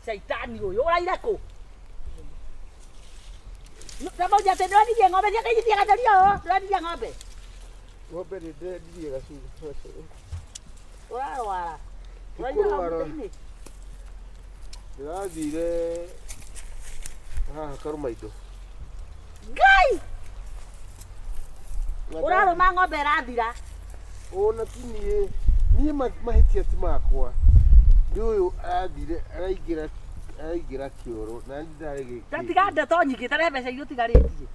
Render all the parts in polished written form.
Caitani ũyũ ũraire kũ? Ndamauja atĩ ndwendirie ng'ombe ciake ici ciagatherio ũũ, ndwendirie ng'ombe. Ng'ombe nĩ ndendirie gacuru. Ũrarwara. Ũraire hau Kũrwara. mũtĩ-inĩ. Ndĩrathire haha Karũmaindo. Ngai! Ũrarũma ng'ombe ĩrathira. Ona ti niĩ, niĩ mahĩtia ti makwa. Nĩ ũyũ arathire araingĩra araingĩra kĩoro na niĩ ndarĩ gĩkĩ. Ta tiga ndeto nyingĩ, ta rehe mbeca iria ũtigarĩtie.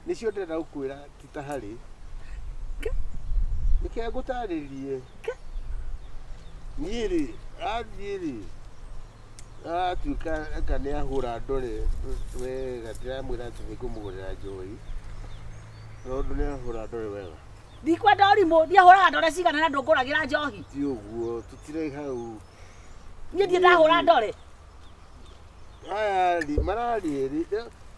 Nĩcio ndĩrenda gũkwĩra ti ta harĩ. Nĩkĩo ngũtarĩrie. Niĩ rĩ, athiĩ rĩ, atuĩka anga nĩ ahũra ndore wega, ndĩramwĩra atĩ nĩ ngũmũgũrĩra njohi, tondũ nĩ ahũra ndore wega. Ndikwenda ũrimũ, niĩ hũraga ndore cigana na ndũngũragĩra njohi. Ti ũguo, tũtirĩ hau. Niĩ ndirĩ ndahũra ndore. Aya rĩ, mararĩ erĩ.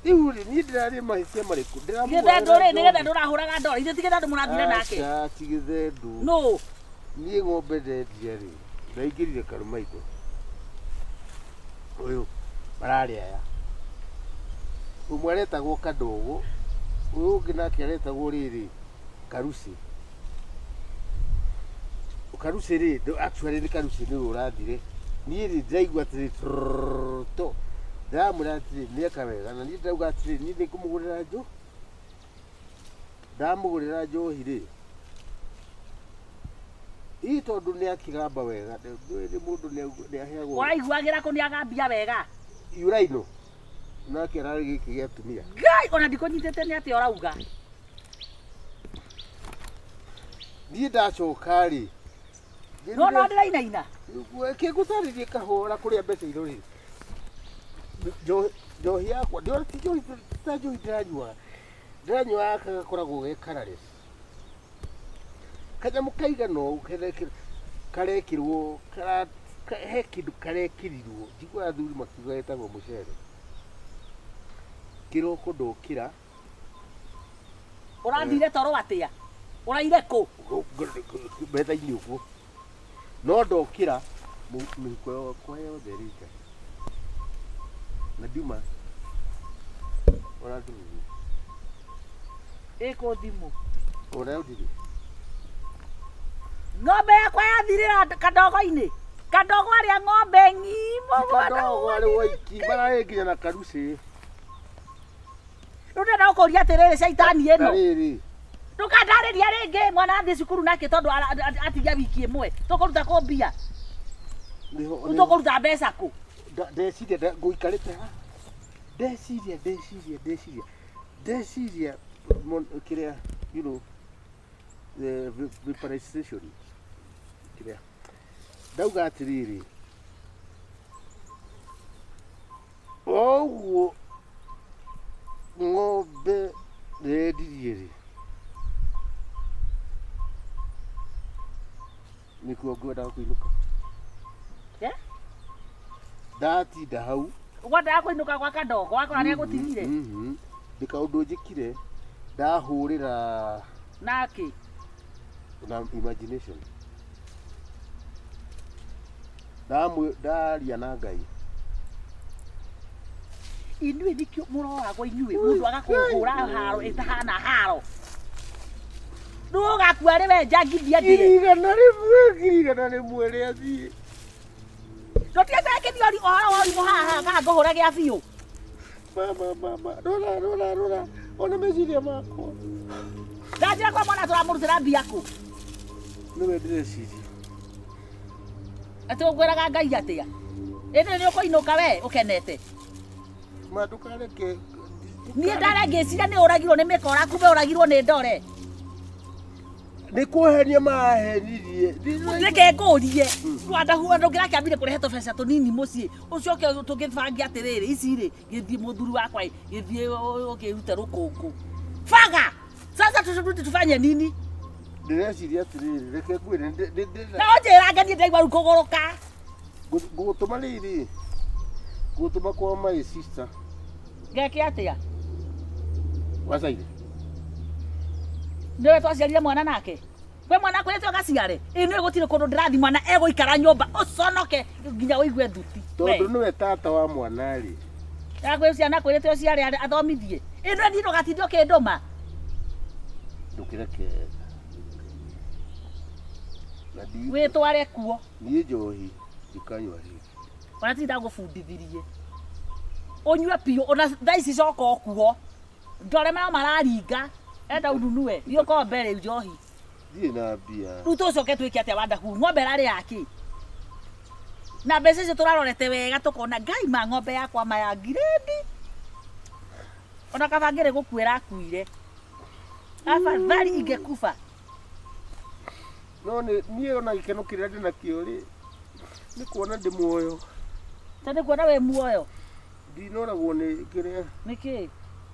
Rĩu rĩ, niĩ ndĩrarĩ mahĩtia marĩkũ? Ndĩramũgũrĩra Gĩthendũ rĩ, nĩ njohi. gĩthendũ ũrahũraga ndore. Ithe ti gĩthendũ mũrathire nake. Aca, ti gĩthendũ. Nũ? Niĩ ng'ombe ndendia rĩ, ndaingĩrire Karũmaitho. Ũyũ, mararĩ aya. Ũmwe aretagwo Kadogo, ũyũ ũngĩ nake aretagwo rĩrĩ, Karuci. Karuci rĩ, actually nĩ Karuci nĩwe ũrathire. Niĩ rĩ, ndĩraigua atĩrĩ trrrr to, ndĩramwĩra atĩrĩ nĩeka wega, na niĩ ndĩrauga atĩrĩ, niĩ nĩngũmũgũrĩra njũ, ndamũgũrĩra njohi rĩ, hihi tondũ nĩ akĩgamba wega, ndũĩ nĩ mũndũ nĩ aheagwo Ũraiguagĩra kũ nĩ agambia wega? Uraino, nake ararĩ gĩkĩ gĩa atumia. Ngai, ona ndikũnyitĩte nĩ atĩa ũrauga. Niĩ ndacoka rĩ, No no ndĩrainaina. Kĩngũtarĩrie kahora kũrĩa mbeca irorĩ. Njohi yakwa, ndĩrona ti njohi ta njohi ndĩranyua. Ndĩranyua gaka gakoragwo ge colourless. Kanyamũ kaigana ũũ karekĩrwo, he kĩndũ karekĩrirwo. Njiguaga athuri makiuga getagwo mũcere. Kĩroko ndokĩra, Ũrathire toro atĩa? Ũraire kũ? Metha-inĩ ũguo. No ndokĩra mĩhuko yakwa yothe ĩrĩ nja. Na ndiuma ona ndururu. Ĩkũ thimũ? Onayo ndirĩ. Ng'ombe yakwa yathirĩra kadogo-inĩ. Kadogo arĩa ng'ombe ng'ima. Kadogo arĩ waiki, mararĩ nginya na karucĩ. Rĩu ndĩrenda gũkũria atĩrĩrĩ caitani Na ĩno. rĩrĩ, Ndũkandarĩria rĩngĩ mwana athiĩ cukuru nake tondũ atigia wiki ĩmwe. Tũkũruta kũ mbia? nĩho Rĩu tũkũruta mbeca kũ? Ndeciria ngũikarĩte haha. Ndeciria ndeciria ndeciria ndeciria kĩrĩa you know the vaporization kĩrĩa ndauga atĩrĩrĩ o ũguo ng'ombe ndendirie rĩ, nĩkuo ngwendaga kũinũka. Eh? Ndatinda hau. Wendaga kũinũka gwa kadogo wakora nĩ agũtigire? Mhm. Ndĩ kaũndũ njĩkire ndahũrĩra Nake? Na imagination. Ndaria na Ngai. Inyuĩ nĩkĩo mũroragwo inyuĩ mũndũ agakũhũra haro ĩtahana haro. Rĩu ũgakua rĩ we njangi ndie ndĩre. 100,000, 100,000 rĩathiĩ. Ndũtigĩte kĩthiori ũhoro wa ũrimũ haha kana ngũhũre gĩa biũ. Mama, mama, rora, rora, rora, ona meciria makwa. Ndanjĩra kwa mwana tũramũrutĩra mbia kũ? Nĩwe ndĩreciria. Atĩ ũngwĩraga Ngai atĩa? Ĩndĩ nĩ ũkũinũka we ũkenete. Ma ndũkareke. Niĩ ndare ngĩciria nĩ ũragirwo nĩ mĩkora kumbe ũragirwo nĩ ndore. Nĩ kũhenia mahenirie. Reke ngũrie. Rwanda ndũngĩrakĩambire kũrehe tũbeca tũnini mũciĩ. Ũcoke tũgĩbange atĩrĩrĩ ici rĩ gĩthiĩ mũthuri wakwa ĩ gĩthiĩ ũkĩrute rũkũngũ. Baga! Sasa tũrudi tufanye nini? Ndĩreciria atĩrĩrĩ, reke ngwĩre Na ũnjĩrange niĩ ndaigua rĩu kũgũrũka. Ngũgũtũma rĩrĩ, ngũgũtũma kwa my sister. Ngeke atĩa? Wacaire. Nĩwe twaciarire mwana nake? We mwana akwĩrĩte ũgaciare ĩ nĩ gũtirĩ kũndũ ndĩrathi mwana egũikara nyũmba ũconoke nginya ũigue thuti. Tondũ nĩwe tata wa mwana rĩ. Akwĩ ciana akwĩrĩte ũciare athomithie ĩ nĩ niĩ ndũgatinde ũkĩndũma. Ndũkĩreke. Na Wĩtware kuo. Niĩ njohi ndikanyua rĩngĩ. Ona ti ndagũbundithirie ũnyue biũ ona thaa ici coka o kuo ndore maya mararinga enda ununue thiĩ ũkombe rĩu njohi. Ndirĩ na mbia. Rĩu tũcoke twĩke atĩa Wandahu ng'ombe ĩrarĩ yake na mbeca icio tũrarorete wega tũkona ngai ma ng'ombe yakwa ma ya ngirĩndi ona kaba ngĩrĩ gũkua ĩrakuire afadhali ingekufa. No niĩ ona gĩkeno kĩrĩa ndĩ nakĩo rĩ nĩ kuona ndĩ muoyo. Ta nĩ kuona wĩ muoyo. Ndinoragwo nĩ kĩrĩa. Nĩ kĩ?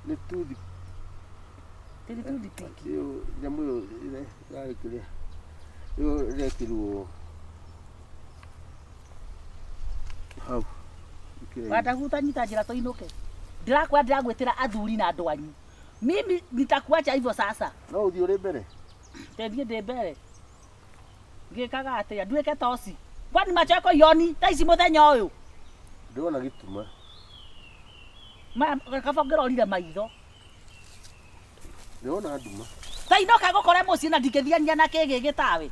Nĩ tuthi. Tĩri tuthi piki. Ĩyo nyamũ ĩyo ĩrarĩ kĩrĩa. Ĩyo ĩrekĩrwo hau. Wandahu utanyita njĩra tũinũke. Ndĩrakwĩra ndĩragwĩtĩra athuri na andũ anyu. Mimi nitakuacha hivyo sasa. No ũthiĩ ũrĩ mbere? Tendie ndĩ mbere. Ngĩkaga atĩa? Nduĩke toci. Kwani macho yako ioni thaa ici mũthenya ũyũ? Ndĩrona gĩtuma. Kaba ngĩrorire maitho. Ndĩrona nduma. Ta inoka gũkore mũciĩ na ndingĩthiania na kĩgĩ gĩtawe.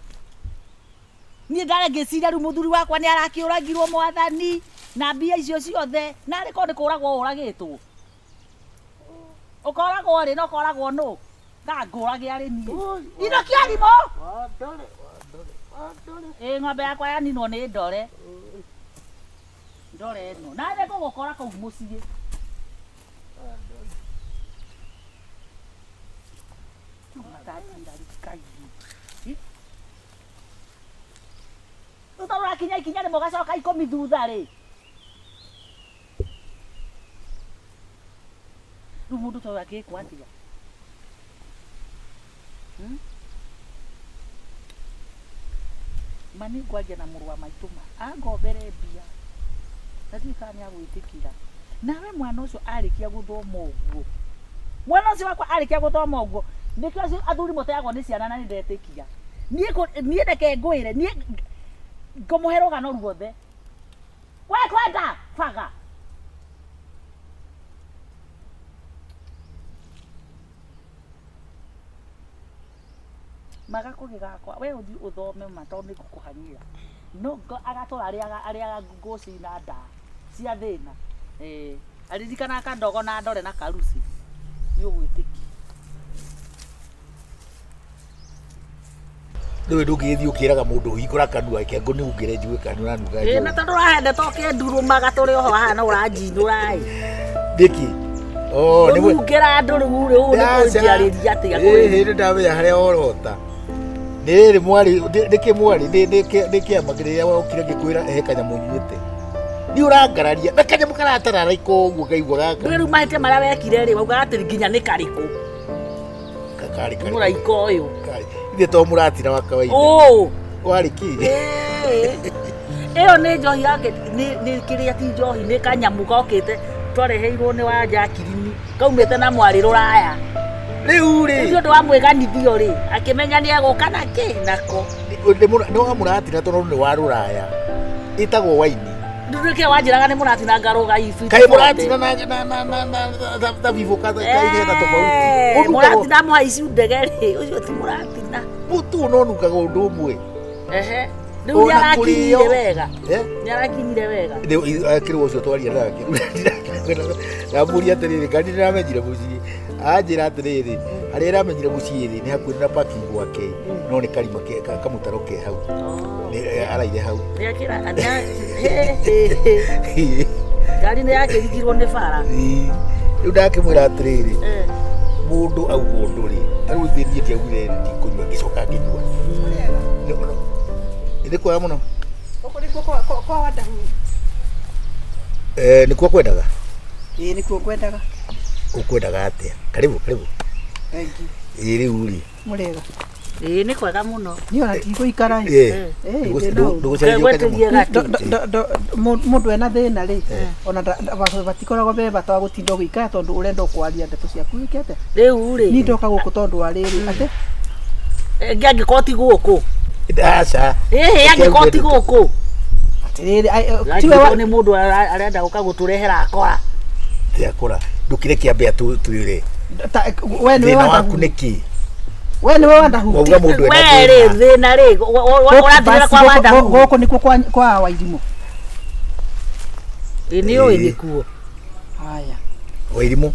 Niĩ ndarĩ ngĩciria rĩu mũthuri wakwa nĩ arakĩũragirwo mwathani na mbia icio ciothe na arĩ korwo nĩ kũragwo ũragĩtwo. Ũkoragwo rĩ na ũkoragwo nũ? Ngangũrage arĩ niĩ. Ino kĩarimũ. Wandore, wandore, wandore. Ĩ ng'ombe yakwa yaninwo nĩ ndore. Ndore ĩno. Na nĩ ngũgũkora kũu mũciĩ. Rĩu tondũ ũrakinya ikinya rĩmwe ũgacoka ikũmi thutha rĩ. Rĩu mũndũ ta ũyũ angĩkwo atĩa? Ma nĩ ngwaria na mũrũ wa maitũ ma angombere mbia na ndiũĩ kana nĩ agwĩtĩkĩra. Nawe mwana ũcio arĩkia gũthoma ũguo, mwana ũcio wakwa arĩkia gũthoma ũguo, nĩkĩo acio athuri mũteagwo nĩ ciana na nĩ ndetĩkia. Niĩ reke ngwĩre, niĩ ngũmũhe rũgano ruothe. We kwenda baga. Maga kũgĩ gakwa we ũthiĩ ũthome ma tondũ nĩ ngũkũhang'ĩra. No agatũra arĩaga ngũci na ndaa cia thĩna. Aririkanaga kandogo na ndore na karuci. Nĩ ũgwĩtĩkia. Rĩu ndũngĩgĩthiĩ ũkĩraga mũndũ hingũra kanua reke ngũnungĩre njigue kana nĩũranunga Ĩ, na njohi. tondũ ũrahenda to kĩndurumaga tũrĩ oho haha no ũranjinũra ĩ. Nĩkĩ? Oh, nĩ Ũnungĩra andũ rĩu rĩ, ũũ nĩ Aca. kũnjiarĩria atĩa Ĩ, kwĩri? hĩndĩ ndamenya harĩa worota. Nĩ rĩ mwarĩ, nĩkĩ mwarĩ, nĩ kĩama kĩrĩa wokire ngĩkwĩra he kanyamũ nyuĩte. Nĩ ũrangararia, na kanyamũ karatararĩka ũguo ngaigua gaka. Rĩu mahĩtia marĩa wekire rĩ, waugaga atĩ nginya nĩ karĩkũ? Karĩ karĩkũ? Mũraika ũyũ. Karĩ. Ithe to mũratina wa kawaida. Ũũ. Warĩ kĩ? Ĩyo nĩ njohi yake, nĩ kĩrĩa ti njohi, nĩ kanyamũ kokĩte twareheirwo nĩ wa Jacqueline, kaumĩte na mwarĩ rũraya. Rĩu rĩ. Nĩ ũndũ wa mwĩganithio rĩ, akĩmenya nĩ egũka na kĩ nako. Nĩ wa mũratina tondũ nĩ wa rũraya. Ĩtagwo waini. Rĩu nĩkĩo wanjĩraga nĩ mũratina ngarũga ibu. Kaĩ mũratina na thabibũ kaigana tofauti. Ũnungaga Mũratina mũhaicu ndege rĩ, ũcio ti mũratina. Mũtu no ũnungaga ũndũ ũmwe. Ehe. Rĩu nĩ Ona arakinyire kũrĩo. wega. Eh? Nĩ arakinyire wega. Rĩu akĩrwo ũcio twaria nake. Ndamũria atĩrĩrĩ, ngari ndĩramenyire mũciĩ. Anjĩra atĩrĩrĩ, harĩa ĩramenyire mũciĩ rĩ, nĩ hakuhĩ na parking gwake, no nĩ karima kamũtaro ke hau. Nĩ araire hau. Nĩ akĩra, nĩ he, he, he. Ngari nĩ yakĩrigirwo nĩ bara. Rĩu ndakĩmwĩra atĩrĩrĩ, mũndũ auga ũndũ rĩ, ta rĩu ithuĩ niĩ ndiaugire ndikũnyua, ngĩcoka ngĩnyua. Nĩ kwega mũno. Gũkũ nĩkuo kwa Wandahu. Nĩkuo kwendaga? Ĩĩ, nĩkuo ngwendaga. Ũkwendaga atĩa? Karibu, karibu. Thank you. Ĩĩ, rĩu rĩ. Mũrĩega. Ĩĩ, nĩ kwega mũno. Niĩ ona ndigũikara ĩ. Ĩĩ. Ĩĩ, ndĩ na ũndũ. Ndũgũcaria Ngwetĩrie kanyamũ. gatĩ. Mũndũ ena thĩna rĩ, ona batikoragwo be bata wa gũtinda ũgĩikara tondũ ũrenda kwaria ndeto ciaku wĩke atĩa? Rĩu rĩ. Niĩ ndoka gũkũ tondũ wa rĩrĩ, atĩ Ĩngĩ angĩkorwo ti gũkũ. Aca. Ĩhĩ angĩkorwo ti gũkũ. Atiriri, tiwe Angĩkorwo nĩ mũndũ arenda gũka gũtũrehera akora. Tiakora ndukire kĩambe atwĩre we niwe thĩna waku wandahu nĩ kĩ we niwe wandahu wauga mũndũ ena We rĩ thĩna thĩna rĩ ũrathirĩra kwa wandahu. gũkũ nĩkuo kwa Wairimũ. Ĩ nĩ ũĩ nĩkuo. Haya. Wairimũ.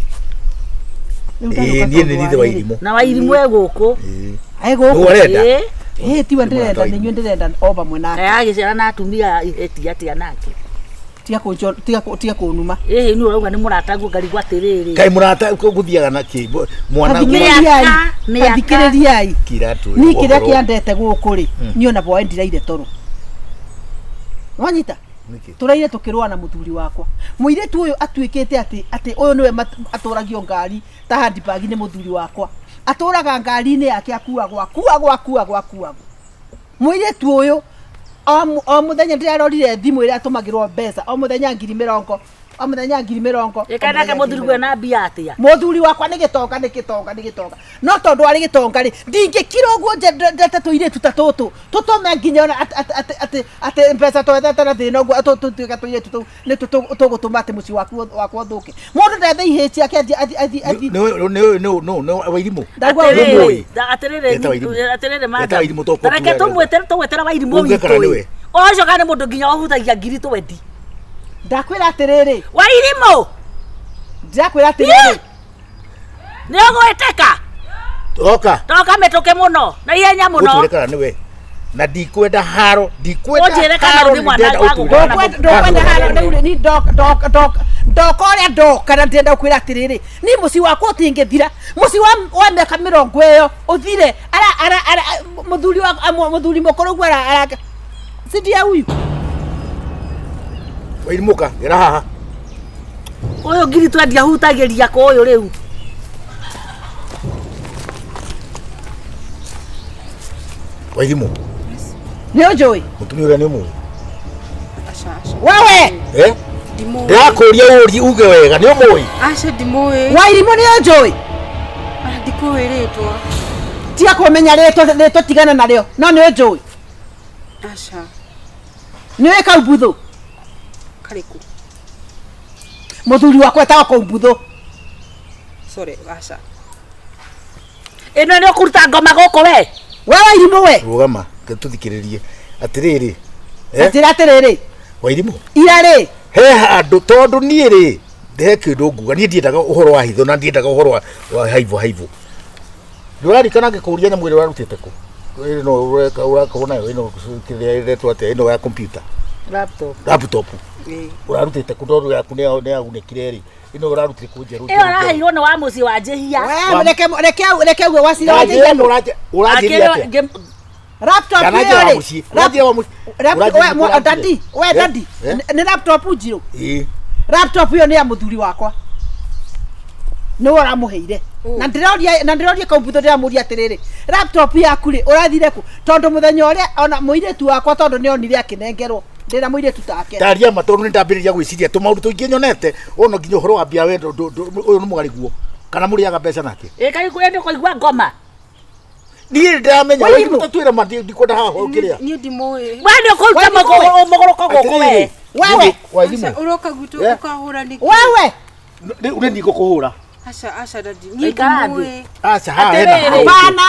Rĩu Ĩĩ, ndarũka niĩ nĩ tondũ nithe wa rĩrĩ. Wairimũ. Na Wairimũ e gũkũ. Ĩĩ. Aĩ gũkũ. Nĩwe ũrenda? Ĩ. Ĩĩ tiwe Nĩ ndĩrenda mũrata wa nĩ inyuĩ ndĩrenda o vamwe nake. Agĩciara na atumia eti atĩa nake. Tiga kũnuma. Ĩhĩ nĩ ũrauga nĩ mũrataguo ngarigwo atĩrĩrĩ. Kaĩ mũrata gũthiaga na kĩ mwana Mĩaka, mĩaka. Tathikĩrĩriai. kiratũ Niĩ kĩrĩa kĩandete gũkũ rĩ, niĩ ona bwae ndiraire toro. Wanyita? Tũraire tũkĩrũa na mũthuri wakwa. Mũirĩtu ũyũ atuĩkĩte atĩ atĩ ũyũ nĩwe atũragio ngari ta handbag nĩ mũthuri wakwa. Atũraga ngari-inĩ yake akuagwo akuagwo akuagwo akuagwo. Mũirĩtu ũyũ o mũthenya ndĩrarorire thimũ ĩrĩa atũmagĩrwo mbeca o mũthenya 20,000 o mũthenya 20,000. Ĩkaĩ nake mũthuri gwe na mbia atĩa. Mũthuri wakwa nĩ gĩtonga nĩ gĩtonga nĩ gĩtonga no tondũ arĩ gĩtonga rĩ ndingĩkira ũguo njendete tũirĩtu ta tũtũ tũtũme nginya ona atĩ atĩ mbeca twethete na thĩna ũguo tũtuĩke tũirĩtu tũu nĩ tũgũtũma atĩ mũciĩ waku wakwa ũthũke. Mũndũ ndethe ihĩĩ ciake athiĩ athiĩ athiĩ athiĩ. Nĩ Wairimũ. Ndaigua Nĩũmũĩ? Atĩrĩrĩ Eta Wairimũ. atĩrĩrĩ Eta madam. Wairimũ to Reke tũmwĩtere tũgwĩtere Wairimũ Uge kana witũ. nĩwe. Ũcio kana nĩ mũndũ nginya ũhutagia 20,000. Ndakwĩra atĩrĩrĩ. Wairimũ. Ndakwĩra atĩrĩrĩ. Nĩ ũgwĩtĩka. Oka. Toka mĩtũkĩ mũno na ihenya mũno. Ũtwĩre kana nĩwe. Na ndikwenda haro, ndikwenda Ũnjĩre kana haro, nĩ mwana ndĩrenda wa ũtwĩre. gũkũra. Ndokwenda haro rĩu rĩ, ni ndoka ũrĩa ndoka na ndĩrenda gũkwĩra atĩrĩrĩ ni mũciĩ wakwa ũtingĩthira mũciĩ wa mĩaka mĩrongo ĩyo ũthire ara mũthuri wa mũthuri mũkũrũ ũguo ara sindia huyu Wairimũ ka gera haha. Ũyũ 20,000 ahutagĩria kũ ũyũ rĩu. Wairimũ. Nĩ ũnjũĩ? Mũtumia ũrĩa nĩ ũmũĩ? Aca, aca. Wewe! Eh? Ndimũĩ. Ndĩrakũria ũrie uge wega nĩ ũmũĩ? Aca ndimũĩ. Wairimũ nĩ ũnjũĩ? Ndikũĩ rĩtwa. Tiga kũmenya rĩtwa tigana narĩo no nĩ ũnjũĩ? Aca. Nĩ ũĩ Kaumbuthu? Karĩkũ? Mũthuri wakwa etagwo Kaumbuthu. Sorry, aca. Ĩno nĩ ũkũruta ngoma gũkũ we. We Wairimũ we. Rũgama, tũthikĩrĩrie. Atĩrĩrĩ. Njĩra atĩrĩrĩ. Wairimũ. Ira rĩ. He handũ tondũ niĩ rĩ he kĩndũ nguga niĩ ndiendaga ũhoro wa hitho na ndiendaga ũhoro wa haivo haivo. Ndũrarikana ngĩkũria nyamũ ĩrĩa ũrarutĩte kũ? Ĩno ũrakorwo nayo ĩno kĩrĩa ĩretwo atĩa ĩno ya computer. Laptop. Laptop. Ũrarutĩte kũ tondũ yaku nĩ yagunĩkire rĩ. Ĩno ũrarutire kũ njerũ? Ĩyo ũraheirwo nĩ wa mũciĩ wa Njĩhia. We reke reke uge wacira wa Njĩhia. Ũranjĩria atĩa? Laptop Kana ĩyo njĩra wa rĩ. mũciĩ. Ũranjĩra wa mũciĩ. We daddy, we daddy. Nĩ laptop njirũ. Ĩĩ. Laptop ĩyo nĩ ya mũthuri wakwa. Nĩwe ũramũheire. Na ndĩroria Kaumbuthu ndĩramũria atĩrĩrĩ, laptop yaku rĩ ũrathire kũ? Tondũ mũthenya ũrĩa ona mũirĩtu wakwa tondũ nĩonire akĩnengerwo ndĩna mũirĩtu take. Taria ma tondũ nĩndambĩrĩria gwĩciria tũmaũndũ tũingĩ nyonete ona nginya ũhoro wa mbia wendo ũyũ nĩ mũgariguo kana mũrĩaga mbeca nake. Ĩ kaĩ nĩ kũigua ngoma. Niĩ ndĩramenya Wairimũ tatwĩra ma ndikwenda haha ũkĩrĩa. Niĩ ndimũĩ. We nĩ ũkũruta mũgũrũko gũkũ we. Wewe. Wairimũ. Ũroka gwitũ ũkahũra nĩkĩ? Wewe. Rĩu nĩ niĩ ngũkũhũra. Aca aca daddy. Niĩ ndimũĩ. Aca haha hena Hapana.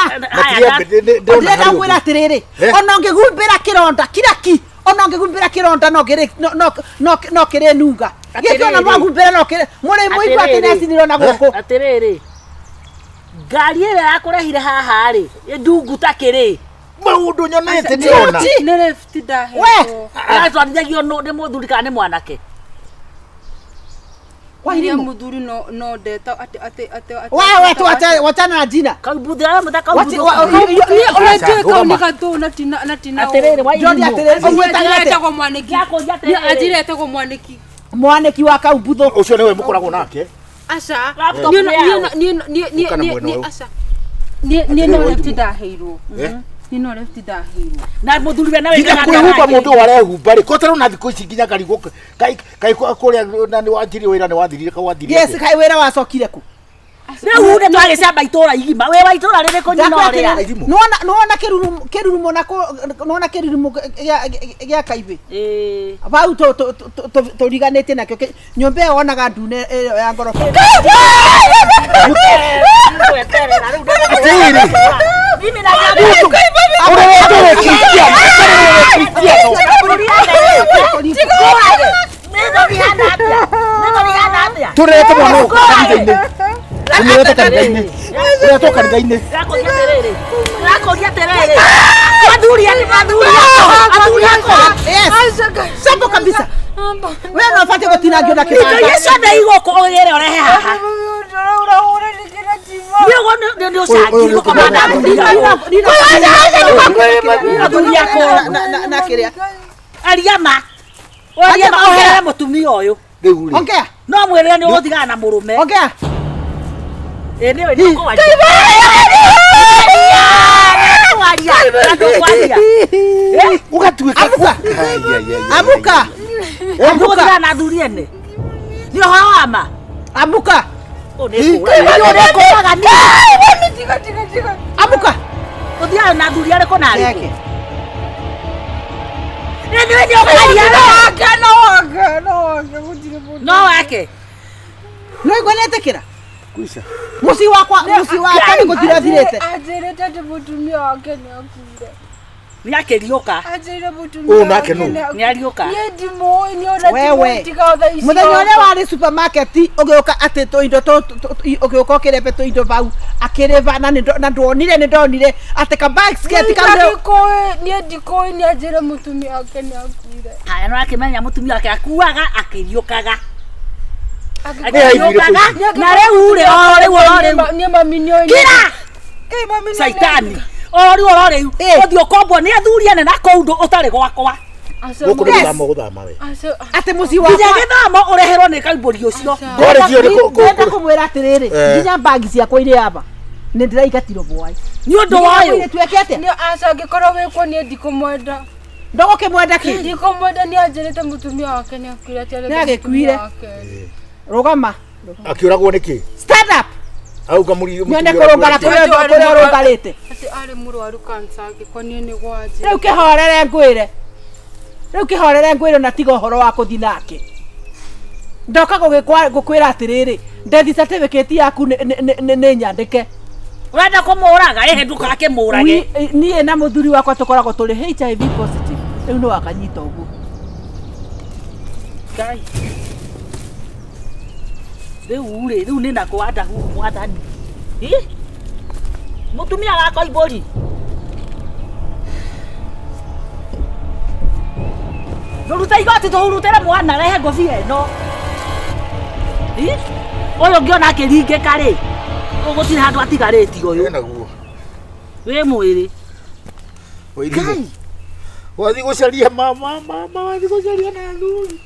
Ndĩrenda kwĩra atĩrĩrĩ ona ũngĩhumbĩra kĩronda kiraki ona ũngĩhumbĩra kĩronda no kĩrĩ nunga. Gĩkĩ ona mwahumbĩra no kĩrĩ mũrĩ mũigua atĩ nĩ acinirwo na gũkũ. Atĩrĩrĩ. Ngari ĩrĩa yakũrehire haha rĩ ndungu ta kĩrĩ. Maũndũ nyonete ndĩrona. Nĩ lift ndahetwo. Ĩratwarithagio nĩ mũthuri kana nĩ mwanake? Wairimũ. Mũthuri no ndeta atĩ atĩ atĩ atĩ. Wewe wachana na jina. Kaumbuthu arĩa mũthaka Kaumbuthu. Ũrĩa njũĩ kau nĩ gatũ na tina na tina. Atĩrĩrĩ Wairimũ. Njũria atĩrĩrĩ ũgwĩtaga atĩa? Etagwo Mwanĩki. Anjĩra etagwo Mwanĩki. Mwanĩki wa Kaumbuthu. Ũcio nĩwe mũkoragwo nake. Aca. Laptop Niĩ nĩ yaũ? niĩ Ũka na mwena niĩ ũyũ. aca. Niĩ no lift ndaheirwo. Niĩ no lift ndaheirwo. Na mũthuri we nawe nginya kwĩhumba mũndũ ũyũ arehumba rĩ kotarwo na thikũ ici nginya ngarigwo kaĩ kũrĩa na nĩ wanjirie wĩra nĩ wathirire kau wathirire Yes, kaĩ wĩra wacokire kũ? Rĩu nĩ twagĩcamba itũra igima. Wĩ wa itũra rĩrĩkũ nyina ũrĩa? Nĩwona nĩwona kĩrurumo na nĩwona kĩrurumo gĩa kaibĩ. Ĩĩ. Bau tũriganĩtie nakĩo nyũmba ĩyo wonaga ndune ĩyo ya ngoroba. Gweterera rĩu Atĩrĩrĩ. Mimi na Ũrĩa Kristiano, Kristiano. Tũrete mwana ũyũ kanitha-inĩ. Tũmũrete kanitha-inĩ. Ũretwo kanitha-inĩ. Yes. Simple kabisa. Wewe no ũbatiĩ gũtinangio na kĩbanga. Na kĩrĩa. Ariama Ariama ohere mũtumia ũyũ Rĩu rĩ. Ongea. no mwĩrĩre nĩ ũgũtigana na mũrũme. Ongea. Ĩ nĩwe nĩ ũkwaria. Ndũkwaria. Ũgatuĩka. Amuka. Amuka. Ndũgũtigana na athuri ene. Nĩ ũhoro wa ma. Amuka. Ũyũ nĩ kũraga niĩ. Amuka. Ũthiaga na athuri arĩkũ na arĩkũ? Yake. Nĩ nĩ nĩ ũkwaria. No wake. No igua nĩetĩkĩra. Kwisha. Mũciĩ wakwa mũciĩ wakwa nĩ gũthira thirĩte. Anjĩrĩte atĩ mũtumia wake nĩ akuire. Nĩ akĩriũka. Anjĩrĩire mũtumia Ũyũ nake wake nũ? nĩ Nĩ ariũka. Niĩ ndimũĩ nĩ ona Wewe. ndimũĩ tiga thaa ici. Mũthenya ũrĩa warĩ supermarket ũgĩũka atĩ tũindo ũgĩũka ũkĩrebe tũindo bau akĩrĩba na na ndwonire nĩ ndonire atĩ ka basket kau nĩ- Niĩ ndikũĩ nĩ anjĩre mũtumia wake nĩ akuire. Haya no akĩmenya mũtumia wake akuaga akĩriũkaga. Nĩ aiguire Akĩriũkaga na rĩu rĩ o rĩu o rĩu. Niĩ mami nĩoĩ. Kira! Kĩ mami nĩoĩ. Caitani. O rĩu o rĩu. Ũthiĩ ũkombwo nĩ athuri ene na kũu ũtarĩ gwakwa. Gũkũ nĩ gũthama ũgũthama we. atĩ mũciĩ Nginya wakwa gĩthamo ũreherwo nĩ kaimbũri ũcio. Ngorĩtio nĩ kũ- kũ- ndenda kũmwĩra atĩrĩrĩ Eh. nginya mbagi ciakwa irĩ aba nĩ ndĩraigatirwo bwai Nĩ ũndũ wa ũyũ. tuĩke atĩa Nĩ aca angĩkorwo wĩkuo niĩ ndikũmwenda. ndũgũkĩmwenda kĩ Ndikũmwenda nĩ anjĩrĩte mũtumia wake nĩ akuire atĩ Nĩ agĩkuire. Rũgama. Akĩũragwo nĩkĩ? Stand up. Auga mũri Nyone kũrũngara kũrĩa kũrĩa ũrũngarĩte. Atĩ arĩ mũrwaru cancer angĩkorwo niĩ nĩguo anjĩrĩte. Rĩu kĩhorere ngwĩre. Rĩu kĩhorere ngwĩre na tiga ũhoro wa kũthi nake. Ndoka gũkwĩra atĩrĩrĩ, death certificate yaku nĩ nyandĩke. Ũrenda kũmũraga ĩhĩ ndũgakĩmũrage. Niĩ na mũthuri wakwa tũkoragwo tũrĩ HIV positive. Rĩu no akanyita ũguo. Ngai. Rĩu rĩ, rĩu nĩ nakũ wandahu mwathani. Ĩ? Mũtumia wakwa imbũri. Rũruta igoti tũhurutĩre mwana rehe ngobia ĩno. Ĩ? Ũyũ ngĩona akĩringĩka rĩ, gũtirĩ handũ atigarĩtie ũyũ. Naguo. Wĩ mwĩrĩ. Wairimu. Wathiĩ gũcaria mama mama wathiĩ gũcaria na athuri.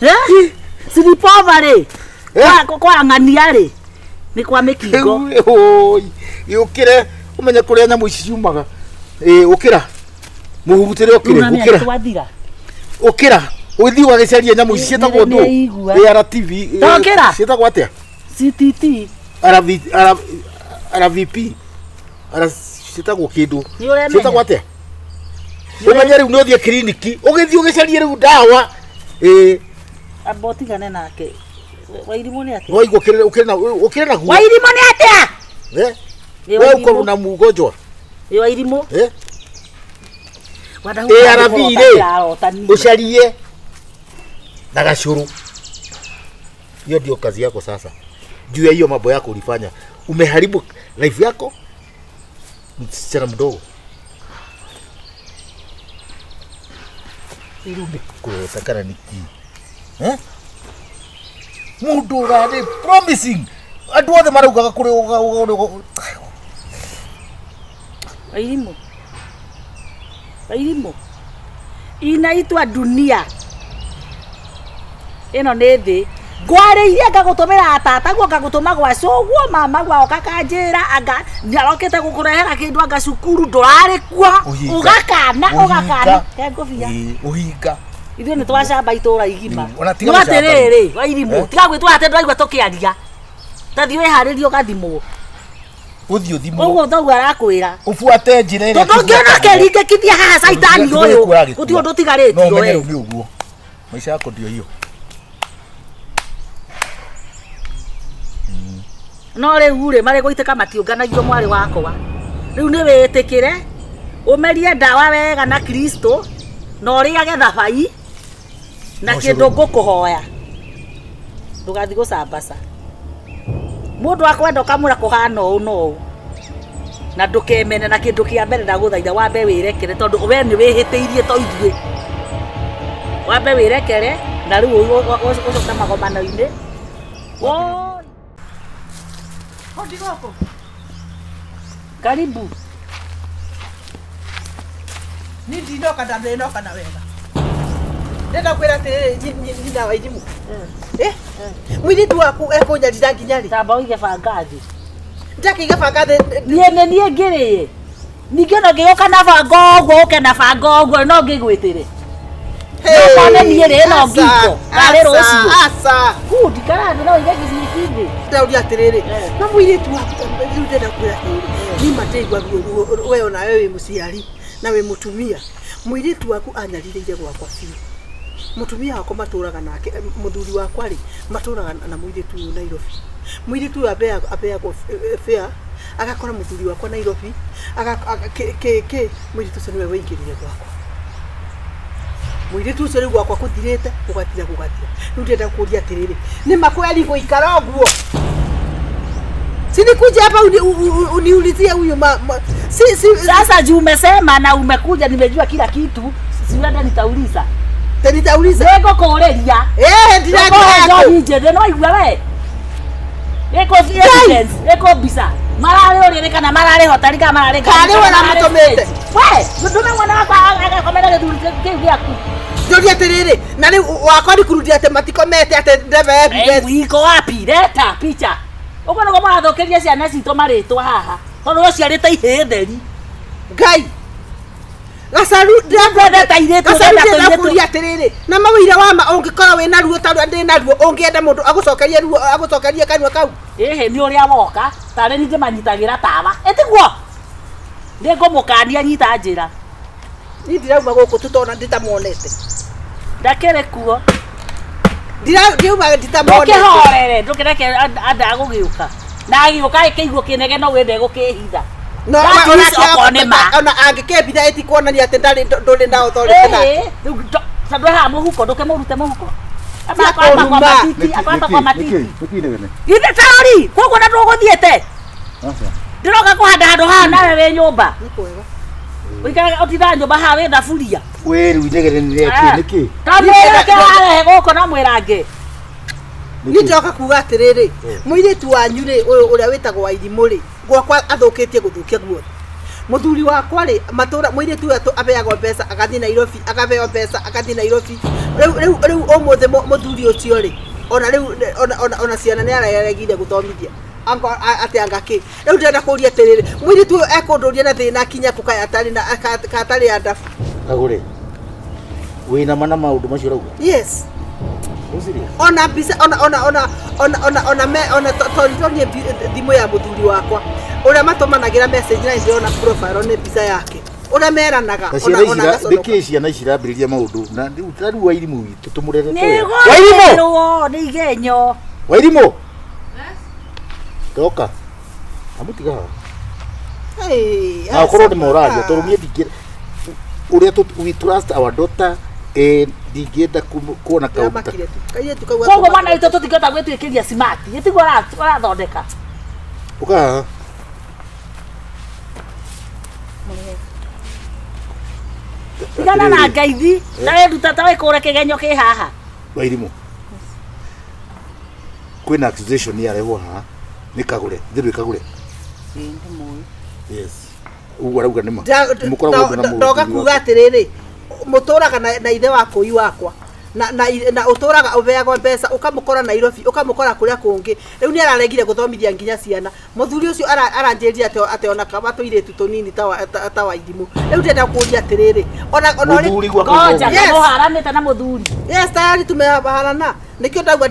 Eh? Silipova rĩ. Kwa ng'ania rĩ. Nĩ kwa mĩkingo. Oi, ũkĩre ũmenye kũrĩa nyamũ ici ciumaga. Ĩ ũkĩra. Mũhurutĩre ũkĩre, ũkĩra. Twathira. Ũkĩra. Ũthiĩ ũgagĩcaria nyamũ ici ciĩtagwo ndũ. Nĩ ARTV. Tokĩra. Ciĩtagwo atĩa? CTT. RV RVP. R ciĩtagwo kĩndũ. Nĩ ũremenya. Ciĩtagwo atĩa? Ũmenye rĩu nĩ ũthiĩ kiriniki, ũgĩthiĩ ũgĩcarie rĩu ndawa. Ĩ Amba ũtigane nake. Wairimũ nĩ atĩa? waigua ũkĩrĩ ũkĩrĩ na ũkĩrĩ naguo. Wairimũ nĩ atĩa? Eh? Ĩ Wewe Wairimũ. uko na mgonjwa. Ĩ Wairimũ. Eh? ARV rĩ ũcarie na gacũrũ. Hiyo ndio kazi yako sasa. Juu ya hiyo mambo yako ulifanya, umeharibu life yako, msichana mdogo. Rĩu nĩ kũrota kana nĩ kĩ? Eh? Mũndũ ũrarĩ promising andũ othe maraugaga kũrĩ Wairimũ. Wairimũ. Inaitwa dunia. Ĩno nĩ thĩ. Ngwarĩirie ngagũtũmĩra tataguo ngagũtũma gwa cũguo mama gwaoka kanjĩra anga nĩarokĩte gũkũrehera kĩndũ anga cukuru ndũrarĩ kuo ũgakana ũgakana he ngũbia ũhinga ithuĩ nĩ twacamba itũra igima Ona tiga no gũcamba. atĩrĩrĩ Wairimũ tiga gwĩtwara atĩ ndũraigua tũkĩaria Tathiĩ wĩharĩrie ũgathimwo. Ũthiĩ ũthimwo. Ũguo thoguo arakwĩra. Ũbuate njĩra ĩrĩa Tondũ ũngĩona kĩringĩkithia haha caitani ũyũ, gũtirĩ ũndũ ũtigarĩtio No ũmenye we. rĩu nĩ ũguo. Maisha yako ndio hiyo. No rĩu rĩ, marĩ gũitĩka matiũnganagio mwarĩ wakwa. Rĩu nĩ wĩtĩkĩre, ũmerie ndawa wega na Kristo, na ũrĩage thabai, na No kĩndũ cũrũ. ngũkũhoya. Ndũgathiĩ gũcambaca. Mũndũ akwenda ũkamwĩra kũhana ũũ na ũũ. Na ndũkemene na kĩndũ kĩa mbere ndagũthaitha wambe wĩrekere tondũ we nĩ wĩhĩtĩirie to ithuĩ. Wambe wĩrekere na rĩu ũcoke magomano-inĩ. Woi. Hodi gũkũ. Karibu. Ni ndinoka na ndinoka na wega. Ndĩrenda kwĩra atĩrĩrĩ nyina wa irimũ. Eh? Mũirĩtu waku ekũnyarira nginya rĩ? Tamba ũige banga thĩ. Njakĩiga banga thĩ. Niĩ nĩ niĩ ngĩrĩĩ. Ningĩ ona ngĩũka na banga ũguo ũke na banga ũguo no ngĩgwĩtĩre. Ndũkone niĩ rĩ ĩno ngingo. Karĩ rũciũ. Aca. Good, ikara thĩ no ũige gĩcici thĩ. Ndĩrauria atĩrĩrĩ, Eh. no mũirĩtu waku rĩu ndĩrenda kwĩra atĩrĩrĩ, niĩ ma ndĩraigua ruo we onawe wĩ mũciari na wĩ mũtumia. Mũirĩtu waku anyarirĩire gwakwa biũ. Mũtumia wakwa matũraga nake, mũthuri wakwa rĩ, matũraga na mũirĩtu ũyũ Nairobi. Mũirĩtu ũyũ abeagwo fare, agakora mũthuri wakwa Nairobi, kĩ mũirĩtu ũcio nĩwe waingĩrire gwakwa. Mũirĩtu ũcio rĩu gwakwa kũthirĩte, gũgathira gũgathira. Rĩu ndĩrenda kũria atĩrĩrĩ, nĩ ma kweri gũikara ũguo? Si nikuje hapa uniulizie huyu si si Sasa juu umesema na umekuja nimejua kila kitu, si uende nitauliza. Nitauliza. Nĩngũkũrĩria. Eh, Ndĩrakũhe njohi njĩthĩ no igua we. Ĩkũ evidence, ĩkũ mbica. Mararĩ ũrĩrĩ kana mararĩ hotari kana mararĩ Karĩ we ũramũtũmĩte? We, ndũme mwana wakwa agakomera gĩthuri kĩu gĩaku. Njũrie atĩrĩrĩ, na rĩu wakwa nikurudia atĩ matikomete atĩ ndebe evidence. Iko wapi? Leta picha. Ũguo nĩguo mũrathũkĩria ciana citũ marĩtwa haha. Tondũ ũciarĩte ihĩĩ theri. Ngai. Gacaru Ndĩrenda airĩtu, Gacaru ndĩrenda ndĩrenda tũirĩtu. kũria atĩrĩrĩ, na mawĩira wa ma ũngĩkorwo wĩna ruo ta rũrĩa ndĩ naruo, ũngĩenda mũndũ agũcokerie ruo agũcokerie kanua kau. Ĩhĩ nĩ ũrĩa woka, tarĩ ningĩ manyitagĩra tawa. Ĩtiguo? Nĩngũmũkania nyita njĩra. Niĩ ndirauma gũkũ tũtona nditamuonete. Ndakĩrĩ kuo. Ndirauma nditamuonete. Ndũkĩhorere, ndũkĩreke anda agũgĩũka. Na agĩũka ĩkĩiguo kĩnege no wende gũkĩhitha. No That is okorwo nĩ ma. ona angĩkĩmbitha ĩtikuonania atĩ ndarĩ ndũrĩ na authority nake. Ĩhĩ, rĩu tondũ haha mũhuko, ndũkĩmũrute mũhuko. Tia Akwamba kwa kũruma. matiti, akwamba kwa matiti. Nĩkĩ inegene? Ithe taũri, koguo na ndũgũthiĩte. Aca. Ndĩroka kũhanda handũ haha nawe wĩ nyũmba. Nĩ kwega. Ũikaraga ũtindaga nyũmba haha wĩ thaburia. We rĩu inegene nĩ rĩakĩ nĩkĩ? Kamwĩra kĩrarehe gũkũ na mwĩrange. Niĩ ndĩroka kuga atĩrĩrĩ, mũirĩtu wanyu rĩ, ũyũ ũrĩa wĩtagwo Wairimũ rĩ, gwakwa athũkĩtie gũthũkia guothe. Mũthuri wakwa rĩ, matũra mũirĩtu ũyũ abeagwo mbeca agathiĩ Nairobi, akabeo mbeca agathiĩ Nairobi. Rĩu rĩu rĩu ũmũthĩ mũthuri ũcio rĩ, ona rĩu ona ona ona ciana nĩ areregire gũthomithia. Ango atĩ anga kĩ. Rĩu ndĩrenda kũria atĩrĩrĩ, mũirĩtu ũyũ ekũndũria na thĩna kinya kũ kaĩ atarĩ na atarĩ andabu. Kagũre. Wĩna ma na maũndũ macio ũrauga? Yes. Ũciria? Ona mbica ona ona ona ona ona ona me ona tonitonie thimũ ya mũthuri wakwa ũrĩa matũmanagĩra message na ndĩrona profile nĩ mbica yake ũrĩa meranaga Na ona ciana ona ici gaconoka. nĩkĩ ciana ici irambĩrĩria maũndũ na rĩu ta rĩu Wairimũ witũ tũmũrerete Nĩ wega. Wairimũ! gũthĩrwo nĩ igenyo. Wairimũ! Ndoka. Amũtiga haha. Hey, Na ũkorwo nĩ moraria tondũ niĩ ndingĩ ũrĩa we trust our daughter ndingĩenda kuona kaũndũ ta Ndĩramakire tu. Kairĩtu kau Koguo mwana witũ tũtingĩhota gwĩtuĩkĩria smart. Ĩtiguo arathondeka. ũka haha. Tigana na ngeithi, ta wĩruta ta wĩkũre kĩgenyo kĩ haha. Wairimũ. Kwĩna accusation yarehwo haha nĩ Kagũre, thĩ Kagũre. Yes. Ũguo arauga nĩ ma. Mũkoragwo na ndoga mũthuri kuga waku. atĩrĩrĩ mũtũraga na ithe wa kũi wakwa Na ũtũraga ũheagwo mbeca, ũkamũkora Nairobi, ũkamũkora kũrĩa kũngĩ. Rĩu nĩ araregire gũthomithia nginya ciana. Mũthuri ũcio aranjĩrire atĩ ona kaba tũirĩtu tũnini ta wa irimũ. Rĩu ndĩrenda kũũria atĩrĩrĩ, ona Mũthuri gwakwa. Ngoja. Yes. Mũharanĩte na mũthuri? Yes, tayari tumehabarana. Nĩkĩo ndauga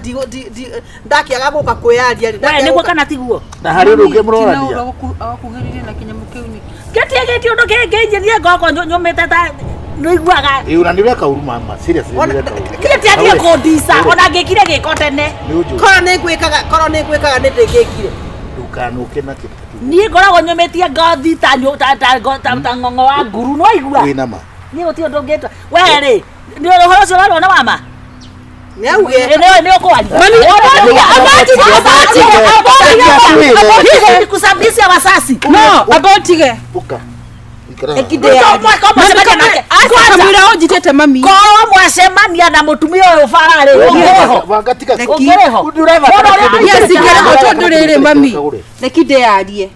ndakiaga gũka kwĩyaria rĩ. We nĩguo kana tiguo? Na harĩ ũndũ ũngĩ mũrorania. Agakuhĩrĩria na kĩnyamũ kĩu nĩkĩ? Gĩtiĩgĩtie ũndũ kĩngĩnjĩrie ngoko nyũmĩte ta nĩiguaga. Ĩ, ona nĩ ũreka ũru mama, seriously, nĩ ũreka ũru. Githĩ ti athiĩ kũndica ona ngĩkire gĩko tene? Nĩ ũnjũĩ. Korwo nĩ ngwĩkaga nĩ ndĩngĩkire. Ndũkanũke na kĩndũ ta kĩu. Niĩ ngoragwo nyũmĩtie ngothi ta ng'ong'o wa nguru, nĩwaigua? Wĩna ma. Niĩ gũtirĩ ũndũ ũngĩtwa. We rĩ, nĩ ũhoro ũcio ũrarwo nĩ wama? Nĩ auge. Nĩ ũkwaria. Kusababisha wasasi. No, amba ũtige. Ũka. Ikara haha. Kamwĩra ũnjitĩte mami. Korwo mwacemania na mũtumia ũyũ bara-rĩ, ũngĩrĩho? Banga tiga. Ũngĩrĩho? Ũndũ Yes, ingĩrĩho tondũ rĩrĩ mami. Kagũre. Reki ndĩyarie.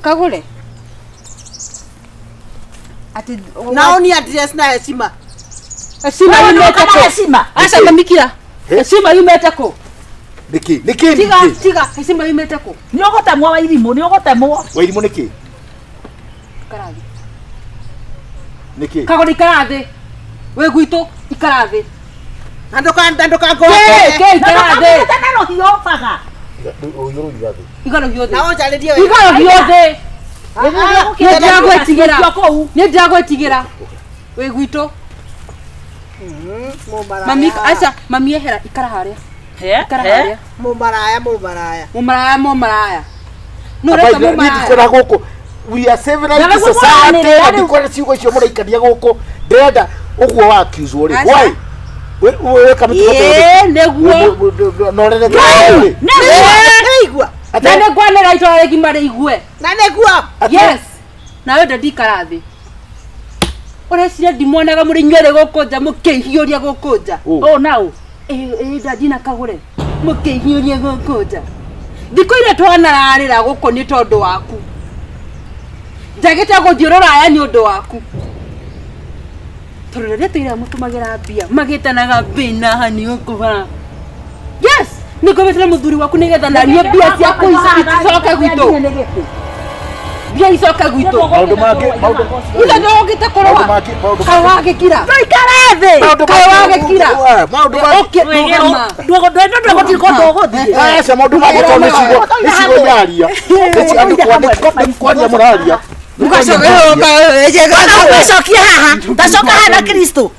Kagũre. Atĩ Nao ni address na heshima. Heshima yumĩte Kana kũ? heshima? Aca mami kira. Heshima yumĩte kũ? Nĩkĩ? Nĩkĩ? Tiga, Nĩkĩ? tiga, heshima yumĩte kũ? Nĩ ũgũtemwo wa irimũ, nĩ ũgũtemwo. Wairimũ nĩkĩ? Ikara thĩ. Nĩkĩ? Kagũre ikara thĩ. Wĩ gwitũ ikara thĩ. Na ndũkangoe. Kĩ, ikara thĩ. Na rũhiũ baga. Rũhiũ rũiga thĩ. Iga rũhiũ thĩ. Na ũnjarĩrie wega. Iga rũhiũ thĩ. Nĩ ndĩragwĩtigĩra. Kũu. Nĩ ndĩragwĩtigĩra. Wĩ gwitũ. Mũmaraya. Mami, aca, mami ehera ikara harĩa. Ikara harĩa. Mũmaraya, mũmaraya. Mũmaraya, mũmaraya. Nũ Aba, ũreka niĩ mũmaraya? ndikwenda gũkũ. We are civilized Na nĩguo society. mũranĩrĩra Na rĩu. ndikwenda ciugo icio mũraikania gũkũ. Ndĩrenda ũguo wa accuse rĩ. Aca. Why? Weka mĩtugo ta ĩyo. Ĩĩ, nĩguo. Na ũrerete rĩ. Nĩigua. Na nĩ ngwanĩra itũra rĩgima rĩigue. Na nĩguo. Yes. Nawe ndadi ikara thĩ. Ũreciria ndimwonaga mũrĩ inyuerĩ gũkũ nja mũkĩhiũria gũkũ nja. Ũ na ũ. Ĩ ndadi na kagũre. Mũkĩhiũria gũkũ nja. Thikũ iria twanararĩra gũkũ nĩ tondũ waku. Njagĩte gũthiĩ rũraya nĩ ũndũ waku. Tondũ rĩrĩa tũira mũtũmagĩra mbia magĩtanaga mbĩ na hani gũkũ bara. Yes, nĩngũmĩtĩra mũthuri waku nĩgetha naniĩ mbia ciaku icoke gwitũ. Mbia icoke gwitũ. Maũndũ mangĩ, maũndũ Ithe ndũgũkĩte maũndũ kũrũa. mangĩ, maũndũ Kaĩ wagĩkira. Tũikare thĩ. maũndũ Kaĩ wagĩkira. Maũndũ mangĩ. Ũkĩ rũgama. Ndũgũthiĩ kũndũ ũgũthiĩ. Aca, maũndũ mangĩ tondũ nĩ ciugo nyaria. Nĩ kwaria mũraria. Ona ũgwĩcokia haha. Tacoka haha na Kristo.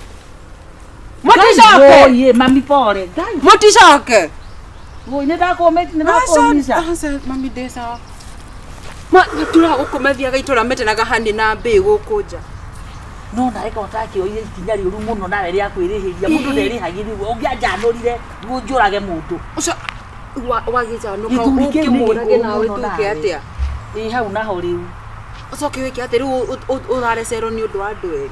Mũticoke. Oye, mami pole. Ngai. Mũticoke. Woi, nĩ ndakũmĩca. Aca, mami ndĩ sawa. Ma maturaga gũkũ mathiaga itũra metanaga hani na mbĩ gũkũ nja. No nawe korwo ũtakĩoire ikinya rĩũru mũno nawe rĩa kwĩrĩhĩria, mũndũ nderĩhagĩrĩrwo. Ũngĩanjanũrire nĩguo njũrage mũndũ. Ũcio wagĩcanũka Gĩthuri kĩu nĩ ũkĩmũrage gĩkũrũ nawe mũno tuke nawe. atĩa? Ĩ hau naho rĩu. Ũcoke wĩke atĩa rĩu ũrarecerwo nĩ ũndũ wa andũ erĩ?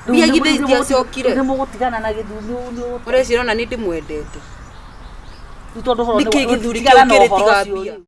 Mbia githĩ itiacokire? Nĩ mũgũtigana na gĩthuri nĩ Ũreciria ona nĩ ndĩmwendete. Rĩu tondũ ũhoro Nĩkĩ gĩthuri tigana kĩu na kĩrĩ ũhoro tiga ũcio mbia? rĩu.